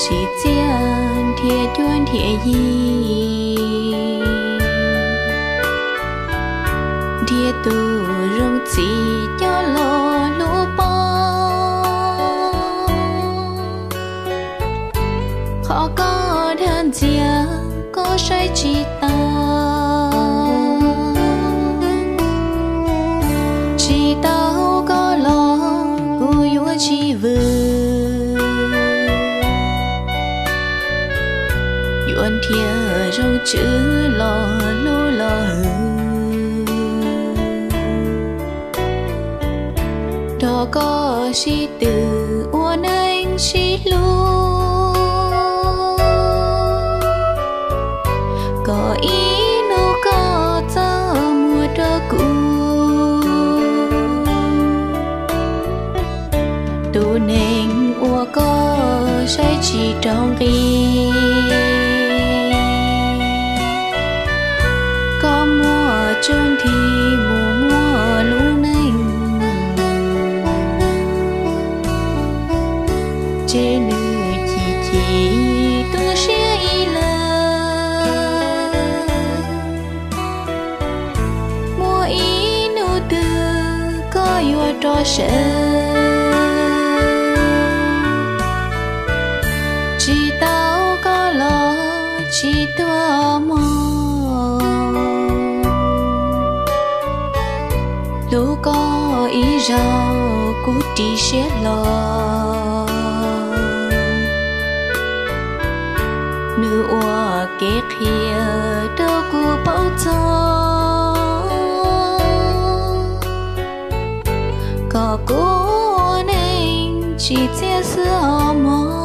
tsis txiaj nrhiav cuab nrhiav yig, nrhiav tus zoo txim coj los hlub pab. Qhov koj dag ntxias koj saib tsis taus, tsis tau koj los kuv yuav tsis vwm. Yuav nrhiav zoo tswv los hlub los hwm, nrog koj sib tw ua neej sib hlub. Kom ib hnub koj txaj muag rau kuv, tus neeg uas koj saib tsis rau nqi. Koj muaj txuj nthi mus muaj lub neej, ces nws chim chim tu siab ib leeg. Muaj ib hnub twg koj yuav rov sawv, tsis tau koj los tsis tuag mog. Hlub koj ib zaug kuv ris siab hlo, nws ua kev qhia rau kuv paub txog, kom kuv ua neej tsis txiaj xwb os mog.